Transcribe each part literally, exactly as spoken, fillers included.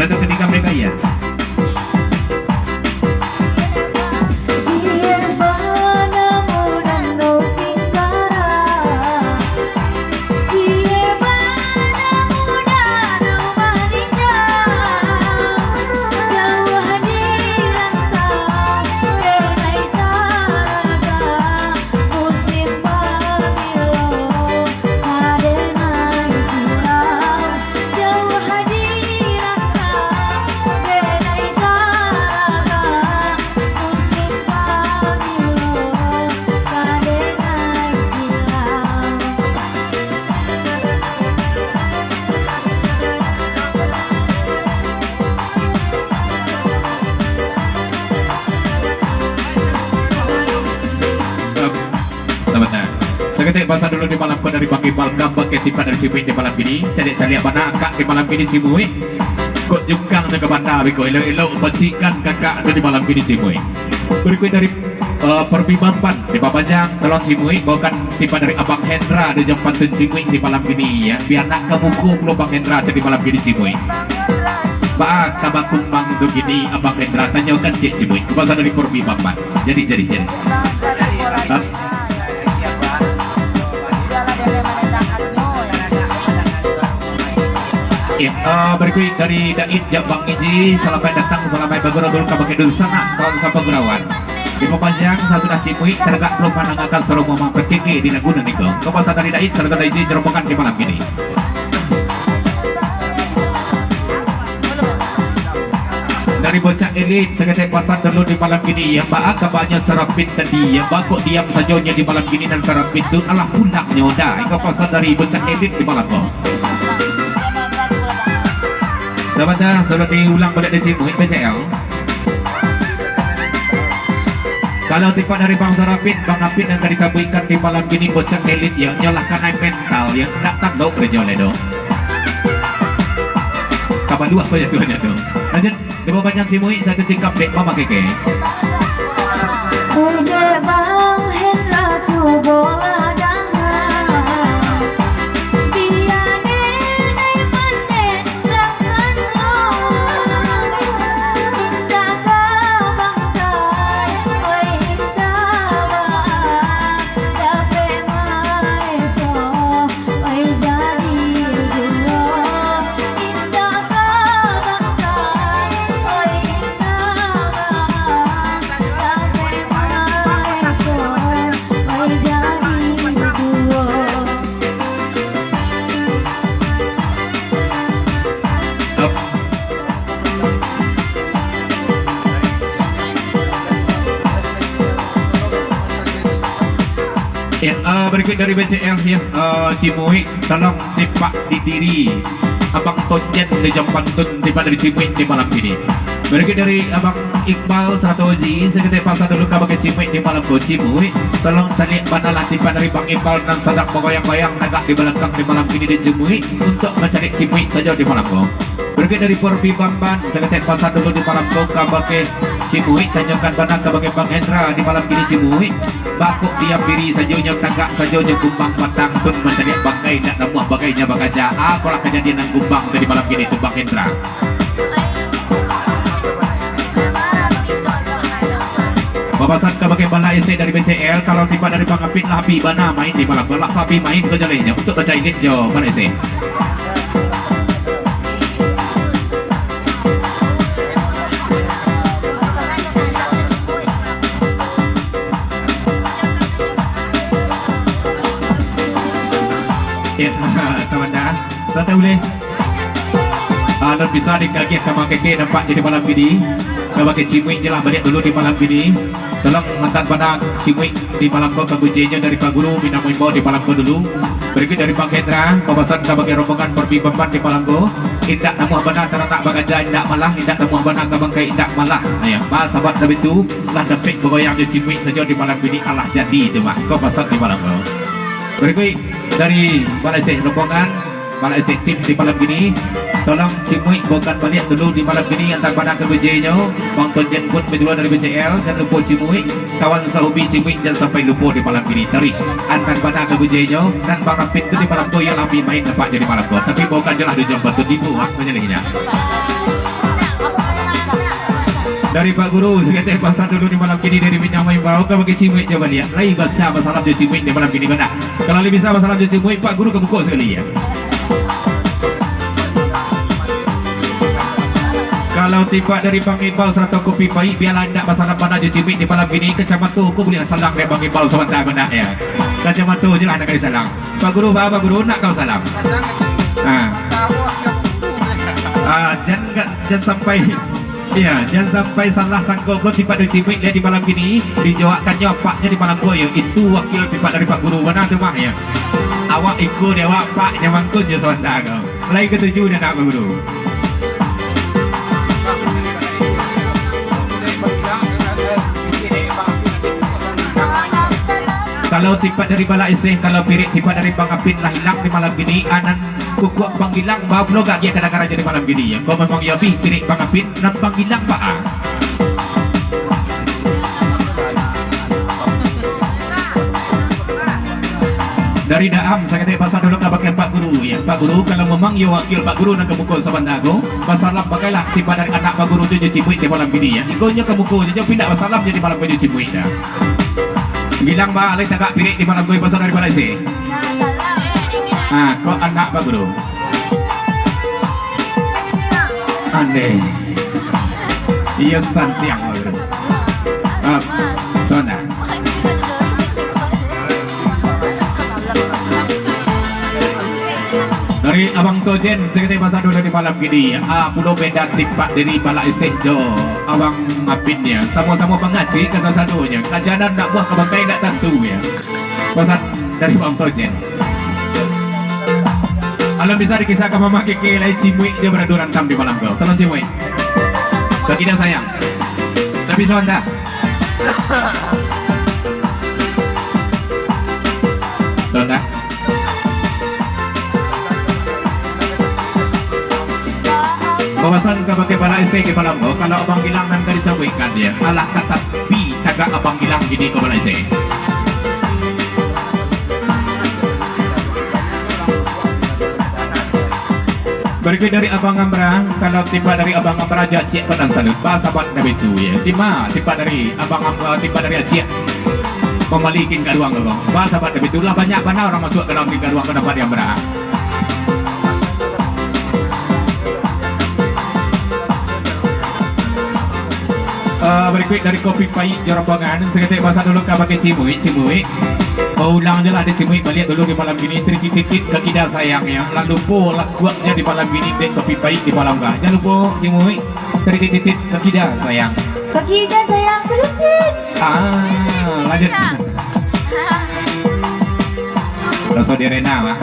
Satu ketika mereka, iya. Sabanta. Saketek pasan dulu di malam ko dari Bang Iqbal, ka bakeh tipak dari Cimuik di malam kini. Caliak-caliak bana akak di malam kini Cimuik. Kok jungkang jo ka banda beko, elok-elok bacikan kakak tu di malam kini Cimuik. Barikuik dari, eh, Perbi Bamban di Babanjang, tolong Cimuik baokan tipak dari Abang Hendra di Jampantun Cimuik di malam kini, ya. Bia nak ka muko pulo Bang Hendra tu di malam kini Cimuik. Baa ka bakumbang tu kini Abang Hendra, tanyokan ciek Cimuik. Pasan dari Perbi Bamban. Jadi, jadi, jadi. Hah? Ya, eh, barikuik dari Dait jo Bang Iji, salamaik datang, salamaik bagurau dulu ka bakeh dunsanak, kawan sapagurauan. Di Babanjang, sasudah Cimuik, taragak pulo mandangakan suaro Muhammad P K K di lagu nan iko. Ko pasan dari Dait, sarato Dait Iji jo rombongan di malam kini. Dari Bocah Elit, saketek pasan dulu di malam kini, ya, baa kabanyo Sarapin tadi, ya, baa kok diam sajo nyo di malam kini nan Sarapin tu, alah pulang nyo dah. Iko pasan dari Bocah Elit di malam ko. Sabanta, sudah diulang baliak di Cimuik, P C L. Kalau tipak dari Bang Sarapin, Bang Apin nan ka ditabuikkan di malam kini Bocah Elit, ya, nyo lah kanai mental, ya, ndak tandok karajo lai doh. Kabaluah ko jatuahnyo tu. Lanjut. Di Babanjang Cimuik, satu tingkap dek Mama Keke. Oi, dek Bang Hendra, cubolah danga. Bia nenek mandeh tanganmu. Indak ka bangkai, oi, indak baa. Dapek maeso, oi, jadi juo. Indak ka bangkai, oi, indak baa. Dapek maeso, oi, jadi juo. Ya, eh, barikuik dari B C L, ya, eh, Cimuik, tolong tipak di diri Abang Tonjen di Jampantun, tipak dari Cimuik di malam kini. Barikuik dari Abang Iqbal sarato Oji, saketek pasan dulu ka bakeh Cimuik di malam ko, Cimuik. Tolong caliak bana lah tipak dari Bang Iqbal nan sadang bagoyang-goyang tagak di balakang di malam kini di Cimuik, untuak mancaliak Cimuik sajo di malam ko. Barikuik dari Porbi Bamban, saketek pasan dulu di malam ko ka bakeh Cimuik, tanyokan bana ka bakeh Bang Hendra di malam kini Cimuik. Baa kok diam diri sajo nyo, tagak sajo nyo gumbang batang, tun mancaliak bangkai, indak namuah bangkai nyo bakaja. Apolah kajadian nan gumbang tu di malam kini tu, Bang Hendra? Bapasan ka bakeh Bala Esek dari B C L, kalau tipak dari Bang Apit lah abih bana main di malam ko, lah sabi main ko jalehnyo, untuak bacaliak jo Bala Esek. Ya, tahu dah. Tahu, tahu leh. Ah, nan bisa dikagiah ka Mang Keke nampak di malam kini. Ka bakeh Cimuik je lah baliak dulu di malam kini. Tolong antaan bana Cimuik di malam ko ka gujenyo dari Pak Guru, minamo imbau di malam ko dulu. Barikuik dari Bang Hendra, bapasan ka bakeh rombongan Porbi Bamban di malam ko. Indak namuah bana taranak bakaja indak malah, indak namuah bana ka bangkai indak malah. Nah, ya, ba sahabat sabitu lah dapek bagoyang jo Cimuik sajo di malam kini, alah jadi tu mah. Ko pasan di malam ko. Barikuik dari Bala Esek rombongan, Bala Esek tim di malam kini. Tolong Cimuik baokan baliak dulu di malam kini, antaan bana ka gujenyo. Bang Tonjen pun bajuo dari B C L, jan lupo Cimuik. Kawan sahobi Cimuik jan sampai lupo di malam kini. Taruih, antaan bana ka gujenyo, nan Bang Apit tu di malam ko, iyo lah abih main nampak jo di malam ko. Tapi baokan je lah di Jampantun, tibo, ah, bacaliaknyo. Dari Pak Guru, saketek pasan dulu di malam kini dari Minang Maimbau, ka bagi Cimuik jo baliak. Lai basa basalam jo Cimuik di malam kini, bana. Kalau lai bisa basalam jo Cimuik, Pak Guru ka buko sakali, yo. Kalau tipak dari Bang Iqbal sarato Kopi Paik, bialah indak basalam bana jo Cimuik di malam kini, kacamato ko buliah salang dek Bang Iqbal sabanta ko ndak, yo. Kacamato je lah nak kali salam. Pak Guru, ba, Pak Guru, nak kau salam? Ha. Ah, jan, jan sampai Iya, jan sampai salah sangko pulo tipak dari Cimuik lai di malam kini, dijawabkannyo apaknyo di malam ko, yo. Itu wakil tipak dari Pak Guru, bana tu mah, yo. Awak iko di awak, apaknyo mangkun jo sabanta ko. Lai katuju dek anak Pak Guru. Kalau tipak dari Bala Isih, kalau pirik tipak dari Bang Apin lah ilang di malam kini, anan Kukuak Panggilang, ba pulo gak agiah kadangarajo di malam kini, yo. Ko memang yo abih pirik Bang Apin, nan Panggilang baa. Dari Daam, saketek pasan dulu ka bakeh Pak Guru, yo. Pak Guru, kalau memang yo wakil Pak Guru nan ka muko sabanta ko, basalam pakailah tipak dari anak Pak Guru tu jo Cimuik di malam kini, yo. Iko nyo ka muko sajo, pindah basalam jo di malam ko jo Cimuik dah. Bilang ba, lai tagak pirik di malam ko, pasan dari Bala Isih. Ah, ko anak Pak Guru. Aneh. Iyo, santiang, Pak Guru. Ah, sona. Dari Abang Tojen, saketek pasan dulu di malam kini. Ah, pulo beda tipak dari Bala Isih jo Abang Apin, yo. Samo-samo pangaci ka sasadonyo. Kajanan nak buah ka bangkai nak tantu, yo. Pasan dari Bang Tojen. Kalau bisa dikisahkan Mama Keke lai Cimuik jo baradu rantam di malam ko. Tolong Cimuik. Kaki dah sayang. Tapi sabanta. Sabanta. Bapasan kabake Bala Isih di malam ko, kalau Abang Gilang nan ka dicabuikkan, yo. Alah ka tapi tagak Abang Gilang kini ko, Bala Isih. Barikuik dari Abang Amra, kalau tipak dari Abang Amra, jo ciek ko nan salut. Ba sabat dari tu, yo. Timak tipak dari Abang Amra, tipak dari Aciak. Mambali kin gaduang ko. Ba sabat dari tu, lah banyak bana urang masuak ka dalam kin gaduang ko, nampak di Amra. Ah, barikuik dari Kopi Paik jo rombongan, saketek pasan dulu kabake Cimuik, Cimuik. Baulang jo lah dek Cimuik, baliak dulu di malam kini, titip-titip ka kida sayang, yo. Lah lupo lah kuaknyo di malam kini, dek Kopi Paik di malam ko. Jan lupo, Cimuik, titip-titip ka kida sayang. Ka kida sayang, titip. Ah, lanjut. Raso di arena, mah.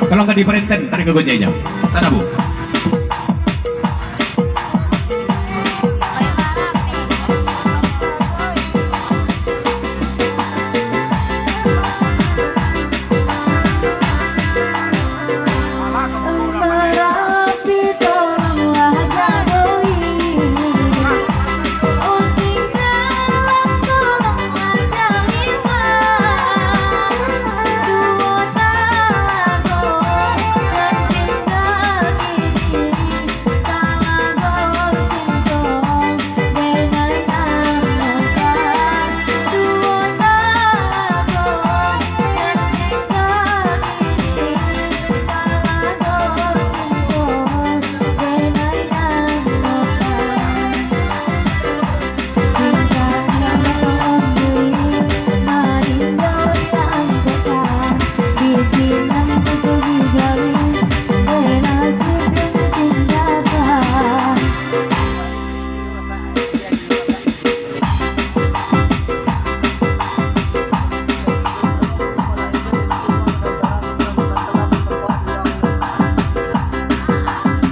Tolong ka di parenten, tarik ka gojek jo. Tanda, Bu.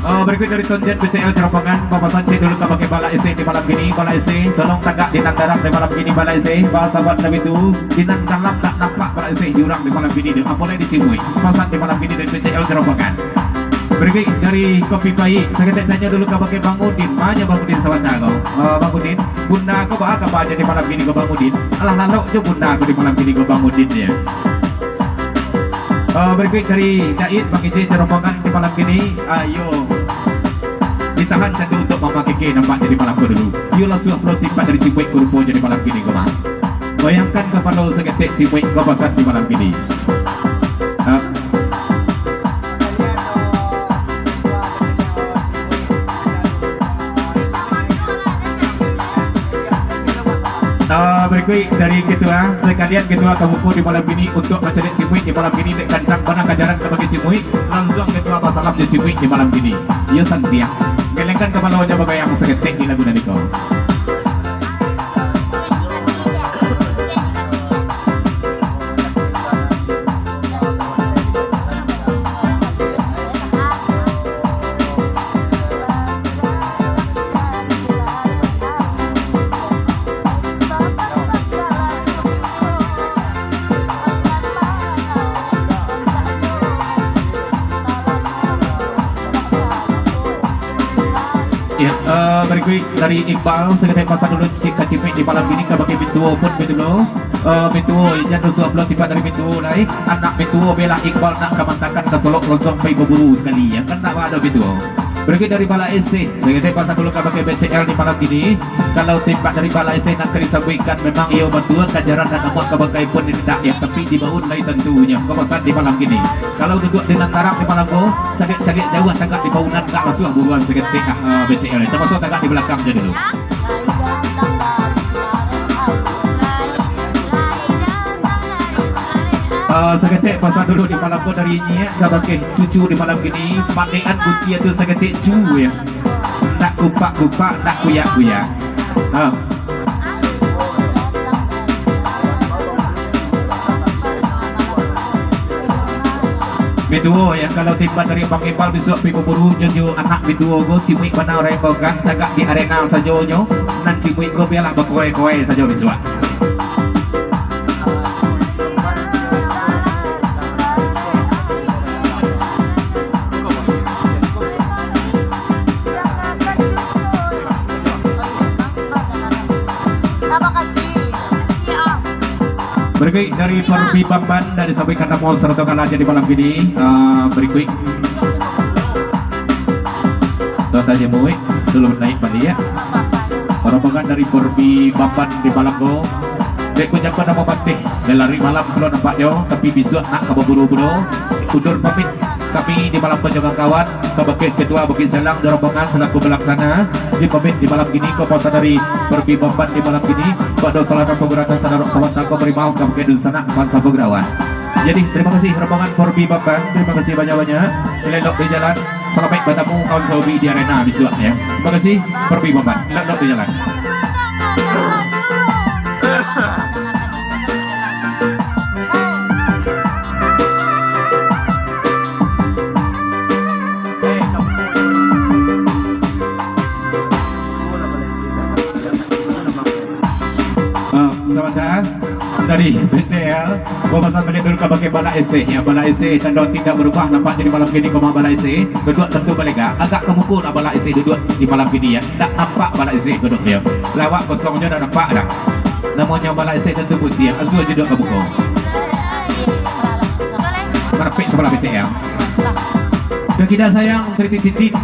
Oh, barikuik dari Tonjen P C L Jeropangan, bapasan ciek dulu kabake Bala Isih di malam kini, Bala Isih, tolong tagak di nan dalam di malam kini, Bala Isih, ba sabat nan itu, di nan dalam dak nampak Bala Isih di urang di malam kini, di apo lai di Cimuik, pasan di malam kini dari P C L Jeropangan. Barikuik dari Kopi Paik, saketek tanyo dulu kabake Bang Udin, ma nyo Bang Udin sabanta ko? Ah, Bang Udin, bunda ko baa kabanyo di malam kini ko, Bang Udin? Alah lalok jo bunda ko di malam kini ko, Bang Udin, yo. Ah, barikuik dari Daid, Bang Ijek Jeropangan di malam kini. Ayo. Ditahan satu untuk Mama Keke nampak jadi malam ko dulu. Iyo lah suah pulo timpak dari Cimuik ko rupo jadi malam kini ko, Mak. Goyangkan kapalo saketek Cimuik ko pasan di malam kini. Ah. Ah, barikuik dari ketua, sakalian ketua kamuko di malam kini untuak mancaliak Cimuik di malam kini, dek kancang bana kajaran kabake Cimuik, langsuang ketua basalam jo Cimuik di malam kini. Iyo santiang. Gelengkan kapalonyo bagayang saketek di lagu tadi ko. Ya, eh, barikuik dari Iqbal, saketek pasan dulu cik ka Cimuik di malam kini kabake mintuo pun batua lo. Eh, mintuo, jan rusuah pulo tipak dari mintuo lai. Anak mintuo bela Iqbal nak ka mantakan ka Solok Loncong pai baburu sakali. Ya, kan nak bado mintuo. Barikuik dari Bala Eseh, saketek pasan dulu kabake B C L di malam kini. Kalau tipak dari Bala Eseh nak ka disabuikkan, memang iyo batua kajaran nan amuah kabake pun indak, ya, tapi dibaun lai tantunyo. Ko pasan di malam kini. Kalau duduak di nan tarang di malam ko, caliak-caliak jauah tagak di baunan, gak lasuah buruan saketek, ah, ah, B C L. Tamasuak tagak di balakang se dulu. Ah, saketek pasan dulu di malam ko dari nyiak kabake cucu di malam kini, pandekan butia tu saketek cu, ya. Ndak kupak-kupak, ndak kuyak-kuyak. Ha. Mintuo, ya, kalau tipak dari Bang Iqbal bisuak pai baburu jo, jo anak mintuo ko, Cimuik bana urang ko kan, tagak di arena sajo nyo, nan Cimuik ko bialah bakoe-koe sajo bisuak. Barikuik dari Perbi Bamban, dari sabuik ka namo sarato kala jadi malam kini. Ah, barikuik. Tuan Raja Muik, sebelum naik baliak, ya. Rombongan dari Perbi Bamban di malam ko. Dek ku jako namo patih, lalari malam pulo nampaknyo, tapi bisuak nak ka baburu pulo. Undur pamit kami di malam ko jo kawan-kawan, kabake Ketua Bukik Selang jo rombongan salaku palaksana, di pamit di malam kini ko pasan dari Perbi Bamban di malam kini, pado salah satu guratan sandarok sawanta ko barimau kabake dunsanak bansa Pagurawan. Jadi, terima kasih rombongan Perbi Bamban, terima kasih banyak-banyak. Elok di jalan, salamaik batamu kawan sahobi di arena bisuak, ya. Terima kasih, Perbi Bamban. Elok-elok di jalan. Ah, sabanta dari B C L. Gua pasang baliak dulu kabake Bala Eseh, ya. Bala Eseh tando ati indak barubah, nampak jadi malam kini koma Bala Eseh. Duduak tantu balega, agak ka muko lah Bala Eseh duduak di malam kini, ya. Ndak nampak Bala Eseh duduak, ya. Lawak kosong nyo ndak nampak dah. Namonyo Bala Eseh tantu putiah, asuah duduak ka muko. Marapek sabalah B C L. Kang Ida sayang, titip-titip.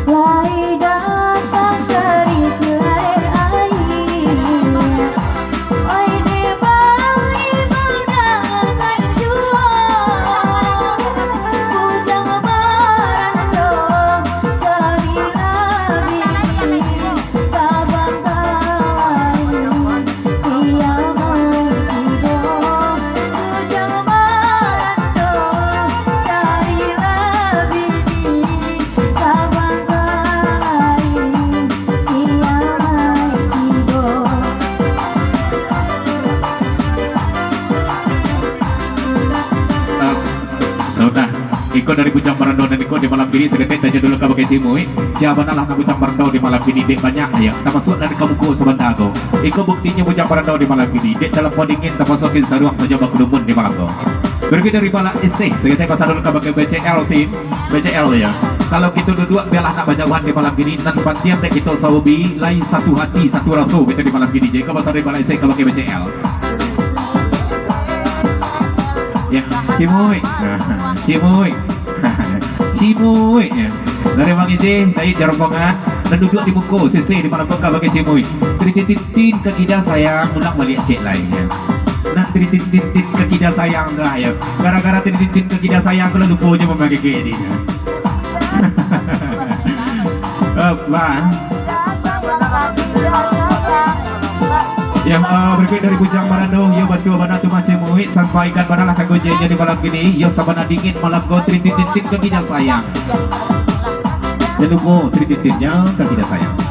Lai datang dari Sirare Air. Oi, dek bang, ibang dangan juo. Bujang barando, carilah bini sabanta lai. Ah, sabanta. Iko dari Bujang Barando nan iko di malam kini, saketek tanyo dulu kabake Cimuik. Sia bana lah nan Bujang Barando di malam kini, dek banyak, ya. Tamasuak nan ka muko sabanta ko. Iko buktinyo Bujang Barando di malam kini, dek talampau dingin, tamasuak ka saruang sajo bakudumun di malam ko. Barikuik dari Bala Eseh, saketek pasan dulu kabake B C L team, B C L, ya. Kalau kito duduak, bialah nak bajauhan di malam kini, nan pantiang dek kito sahobi, lai satu hati, satu raso kito di malam kini. Jadi, iko pasan dari Bala Eseh kabake B C L. Ya, Cimuik. Cimuik. Cimuik, ya. Dari Bang Ijih, Taib Jarompongan, nan duduak di muko, sisih di malam ko ka Bang Ijih Muik. Tiritintin ka kida sayang, ulang baliak ciek lai, yo. Nah, tiritintin ka kida sayang tu, yo. Gara-gara tiritintin ka kida sayang, ko lah lupo jo mamakai kek ni. Apa? Yang, eh, berikut dari Bujang Barado, yo, batua bana tu Bang Ijih Muik, sampaikan bana lah ka Gojek jadi malam kini, yo, sabana dingin malam ko, tiritintin ka kida sayang. Jan lupo, tiritintinnya ka kida sayang.